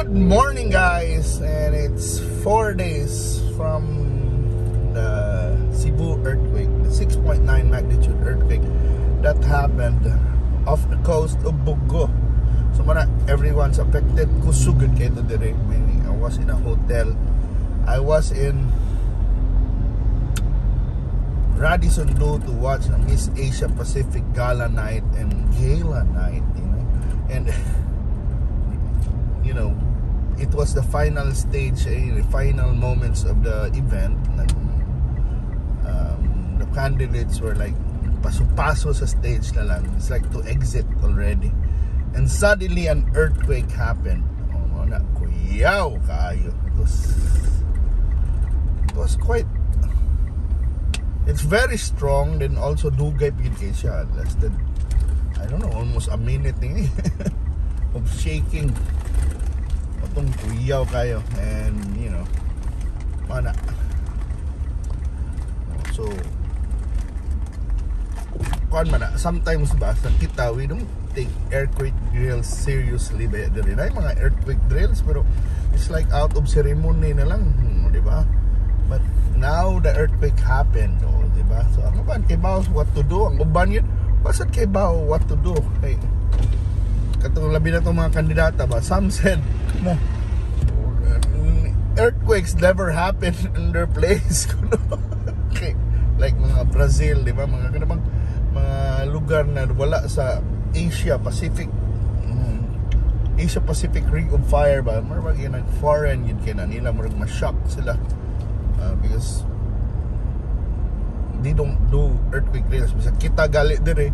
Good morning, guys, and it's 4 days from the Cebu earthquake, the 6.9 magnitude earthquake that happened off the coast of Bogo. So mana, everyone's affected. Kusog gud kaayo diri. Meaning, I was in a hotel. I was in Radisson Blu to watch a Miss Asia Pacific Gala night and gala night. And it was the final stage, the final moments of the event. Like, the candidates were like paso-paso sa stage na lang. It's like to exit already. And suddenly an earthquake happened. Oh, na kuyaw kaayo. It was quite, it's very strong, then also dugay pud kay siya. Lasted, I don't know, almost a minute ni of shaking. Atong kuyaw kaayo and mana. So kuan man na, sometimes ba sa kita, we don't take earthquake drills seriously ba diri na mga earthquake drills, pero it's like out of ceremony na lang, di ba? But now the earthquake happened, oh, di ba? So ang uban kay what to do, ang uban yun basta kay what to do kay katong labi na tong mga kandidata ba. Some said na earthquakes never happen in their place okay. Like mga Brazil, di ba, mga kanang mga lugar na wala sa Asia Pacific, Asia Pacific Ring of Fire ba, murag yun nag foreign yun kay na nila, murag ma-shock sila because they don't do earthquake drills. Bisag kita gali dire,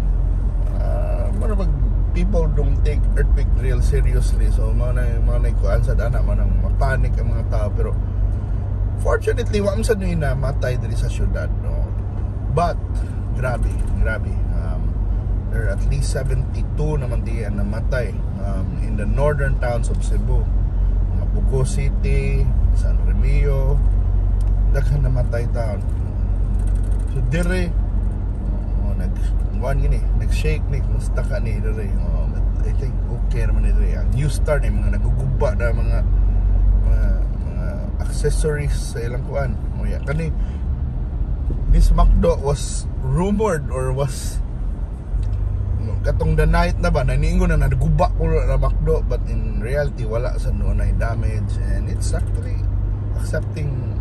murag people don't take earthquake drill seriously. So mao na kuan sa dana man ang mapanic ang mga tao, pero fortunately wa man sad ni namatay diri sa syudad, no? But grabe, grabe, there are at least 72 naman di ang namatay in the northern towns of Cebu, mga Bogo City, San Remigio, daghan namatay town. So dire, oh, nag one gini, nag-shake ni, kumusta ka ni dire? Oh, but I think okay naman ni dire. Ang New Star ni mga naguguba na mga accessories sa ilang kuan. Oh yeah, kani this McDo was rumored or was katong the night na ba naniingon na naguba ko na McDo, but in reality wala sa noon ay damage and it's actually accepting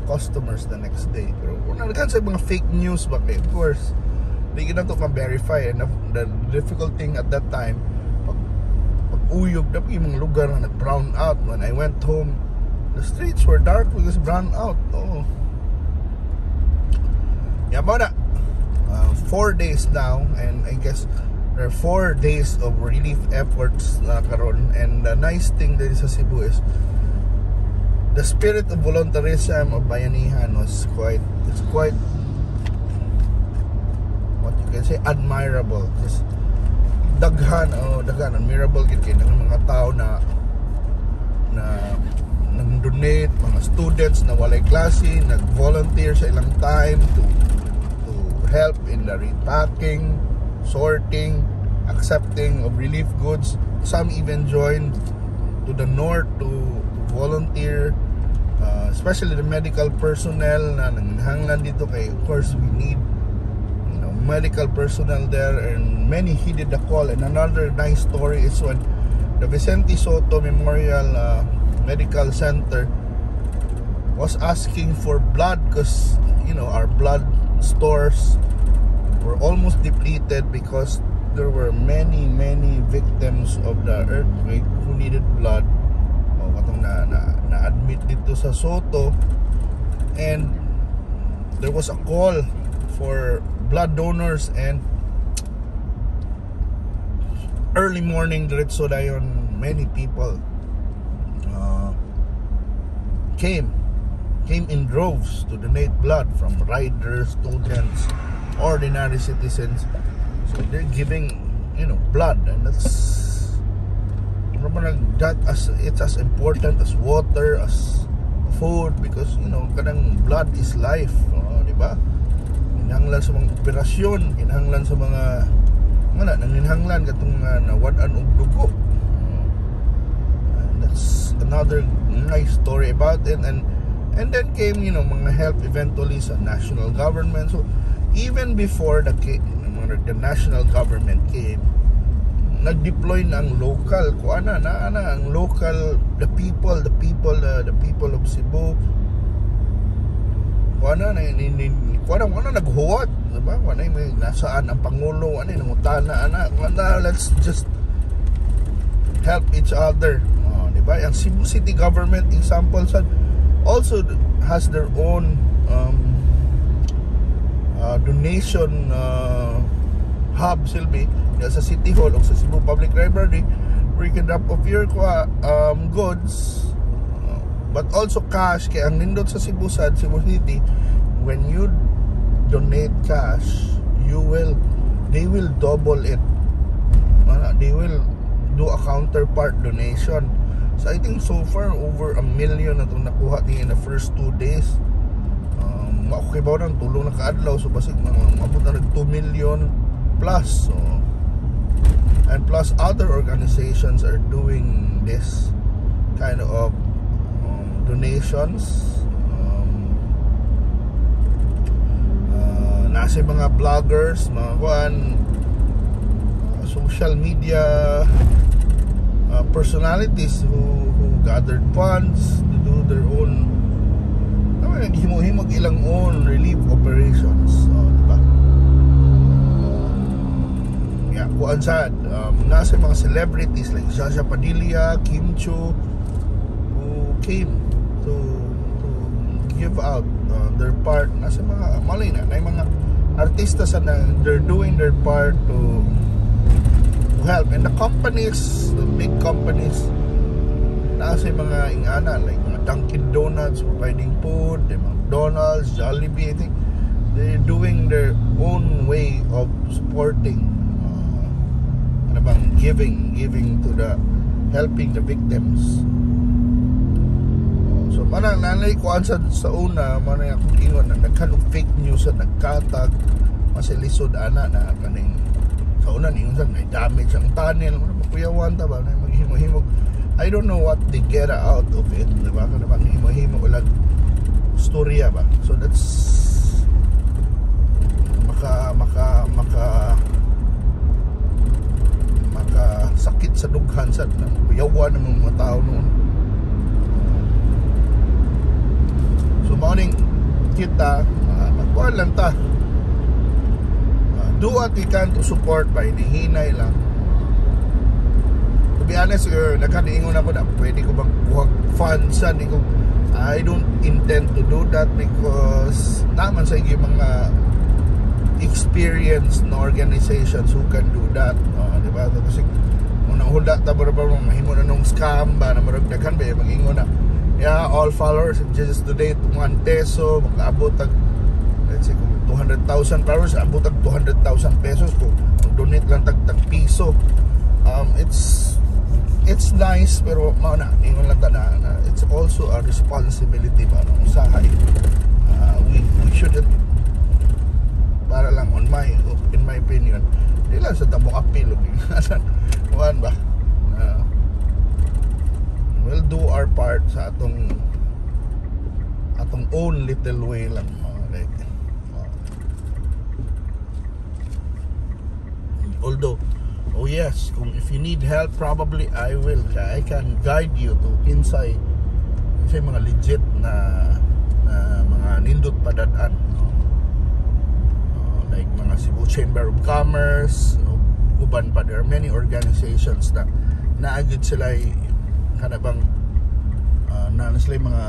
customers the next day. Pero kung nagkan sa mga fake news ba kay, of course di na to ma-verify. And the difficult thing at that time, pag uyog na yung mga lugar na nag-brown out. When I went home, the streets were dark because brown out. Oh yeah, mao na, 4 days now, and I guess there are 4 days of relief efforts na karon. And the nice thing dito sa Cebu is the spirit of volunteerism, of bayanihan, was quite, it's quite, what you can say, admirable, because daghan, oh, daghan, admirable gid kay ng mga tao na nag-donate, mga students na walay klase, nag-volunteer sa ilang time to help in the repacking, sorting, accepting of relief goods. Some even joined to the north to volunteer, especially the medical personnel na nanginahanglan dito kay of course we need medical personnel there, and many heeded the call. And another nice story is when the Vicente Sotto Memorial Medical Center was asking for blood because our blood stores were almost depleted because there were many, many victims of the earthquake who needed blood. O katong na admit dito sa Sotto, and there was a call for blood donors, and early morning diretso dayon many people came in droves to donate blood, from riders, students, ordinary citizens. So they're giving blood, and that's that as it's as important as water, as food, because kanang blood is life, oh, di ba? Kinahanglan sa mga operasyon, kinahanglan sa mga nanginahanglan katong nawad-an og dugo. And that's Naay story about it and then came mga help eventually sa national government. So even before the national government came, nag-deploy na ang local ko ana na ana ang local, the people of Cebu, kuana na ni ni kuana kuana naghuwat, diba? Kuana may nasaan ang pangulo ani, nangutana ana kuana, "Let's just help each other." Oh, di ba? Ang Cebu City government, example sa, also has their own donation hub silbi sa City Hall o sa Cebu Public Library, where you can drop off your goods, but also cash, kay ang nindot sa Cebu sad, Cebu City, when you donate cash, you will they will double it. They will do a counterpart donation. So I think so far over 1 million na itong nakuha din in the first 2 days. Okay ba nang tulo na kaadlaw, so basig mga maabot na nag 2 million plus. So, and plus other organizations are doing this kind of donations. Nasa mga vloggers, mga kuan, social media personalities who gathered funds to do their own, naghimo-himog ilang own relief operations. So, di ba? Yeah, kuan sad, nasa mga celebrities like Zsa Zsa Padilla, Kim Chiu, who came to give out their part. Nasa mga malay na mga artista sa na they're doing their part to help. And the companies, the big companies, nasa mga ingana like mga Dunkin' Donuts providing food, the McDonald's, Jollibee, I think they're doing their own way of supporting, ano bang giving to the helping the victims. Oh, so manang nanay kuan sa una man akong ingon na naghan og fake news sa nagkatag, masilisod ana na kaning sa una ningon sa may damage ang tunnel, ano makuyawan ta ba na maghimo-himog. I don't know what they get out of it, di ba? Kana bang himo-himo ulag storya ba. So that's maka maka maka maka sakit sa dughan sa na kuyawan ng mga tao noon. So morning kita, magkuhan lang ta, do what we can to support ba, hinihinay lang. To be honest, nagkaniingon ako na pwede ko bang kuha funds sa ko. I don't intend to do that because naman sa yung mga experienced na organizations who can do that, di ba? Kasi kung nanghuda ta ba mahimo na nung scam ba na murag daghan ba mag-ingon na, "Yeah, all followers, just donate 1 peso, makaabot tag," let's say kung 200,000 followers, abot tag 200,000 pesos kung donate lang tag piso. It's nice, pero mao na ingon lang ta na it's also a responsibility ba no usahay. We shouldn't, para lang on my in my opinion, di lang sa tamo appeal og kuan ba, we'll do our part sa atong own little way lang, like, although, oh yes, kung if you need help, probably I can guide you to inside inside mga legit na mga nindot padad-an, no? Like mga Cebu Chamber of Commerce, uban pa. There are many organizations na naagid sila kana bang na sila mga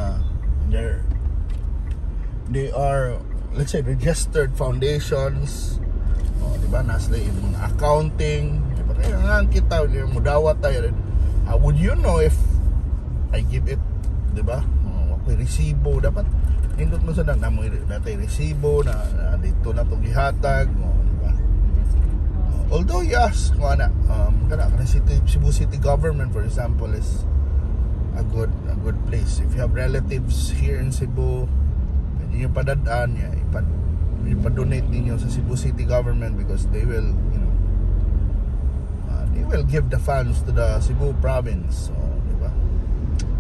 they are, let's say, registered foundations, oh, di ba? Na sila yung mga accounting, di ba? Kaya nga kita yung mudawat tayo rin. How would you know if I give it, di ba? Oh, ako'y resibo dapat nindot mo sa nang namoy natay resibo na dito na to gihatag, oh, di ba? Although yes, kung ana, kana Cebu City government, for example, is a good place. If you have relatives here in Cebu, pwede nyo padad-an, yeah, ipa-donate ninyo sa Cebu City government because they will give the funds to the Cebu province. So, di ba?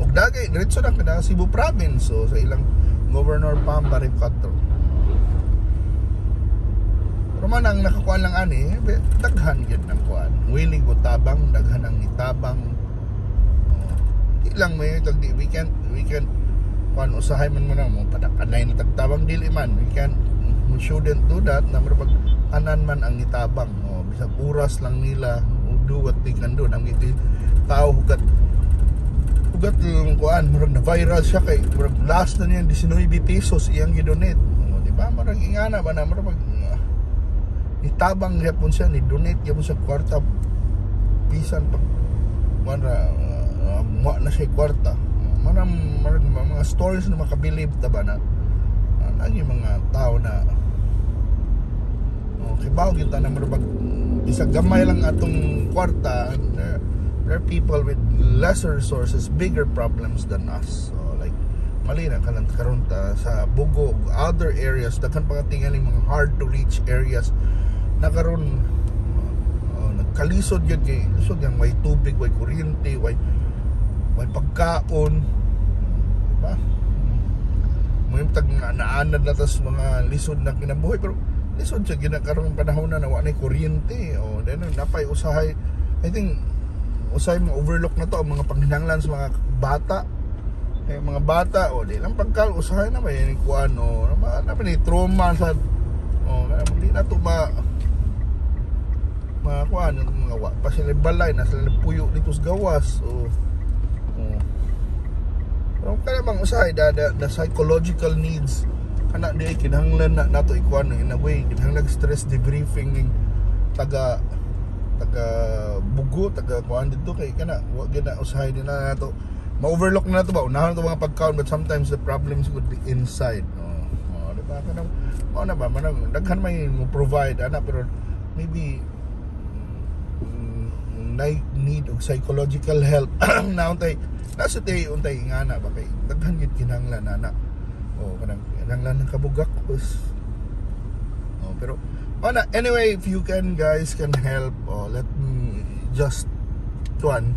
Ug Dagay diretso na kada Cebu province, so sa ilang Governor Pam Baricuatro. Pero man ang nakakuan lang ani, daghan gyud ng kuan. Willing ko tabang, daghan ang nitabang. Oh, di lang may tag di we can kuan, usahay man mo na mo padakanay na tagtabang, dili man. We shouldn't do that na pag tanan man ang nitabang. Oh, bisag oras lang nila, do what they can do. Nang iti tao hugat hugat yung kuan, murag na viral siya kay murag last na niya 19 pesos iyang gidonate. Oh, di ba? Murag ingana ba na murag pag nitabang gyapon siya, ni donate gyapon sa kwarta bisan pag kuan ra, na siya kwarta. Manang murag mga stories na makabilib ta ba na lagi mga tao na, oh, kibaw kita na murag bisag gamay lang atong kwarta, there are people with lesser resources, bigger problems than us. So like mali na kanang karon ta sa Bogo, other areas, daghan pa tingali mga hard to reach areas na karon nagkalisod gyud kay lisod yang way tubig, way kuryente, way pagkaon, di ba? Mo tag naanad na tas mga lisod na kinabuhi, pero lisod siya ginakarong panahon na wa na kuryente o then napay usahay. I think usahay mo overlook na to ang mga panghinanglan sa mga bata. Eh, mga bata o di lang pagkal usahay na may kuan o na, na, na trauma sa o di na to ma mga kuan, mga wa pa sila balay na sila puyo dito sa gawas o. Pero kaya bang usahay the psychological needs kana di ay kinahanglan na nato ikuan in a way, kinahanglan stress debriefing ning taga taga Bogo, taga kuan dito kay kana wa gyud na usahay din na nato ma-overlook na nato ba, unahan nato mga pagkaon, but sometimes the problems could be inside, oh, di ba? Kanang mao na ba, manang daghan may mo provide ana, pero maybe need og psychological help na untay nasa tay untay ingana ba kay daghan gyud kinahanglan ana. Oh, kanang kinahanglan ng kabugakos. Oh, pero ana, anyway, if you can, guys can help, oh, let me just one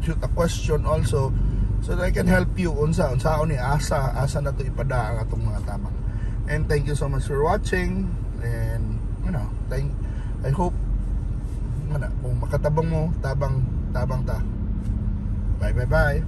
shoot a question also so that I can help you unsa unsaon ni asa asa na to ipada ang atong mga tabang. And thank you so much for watching and thank I hope mana kung makatabang mo, tabang tabang ta. Bye, bye, bye.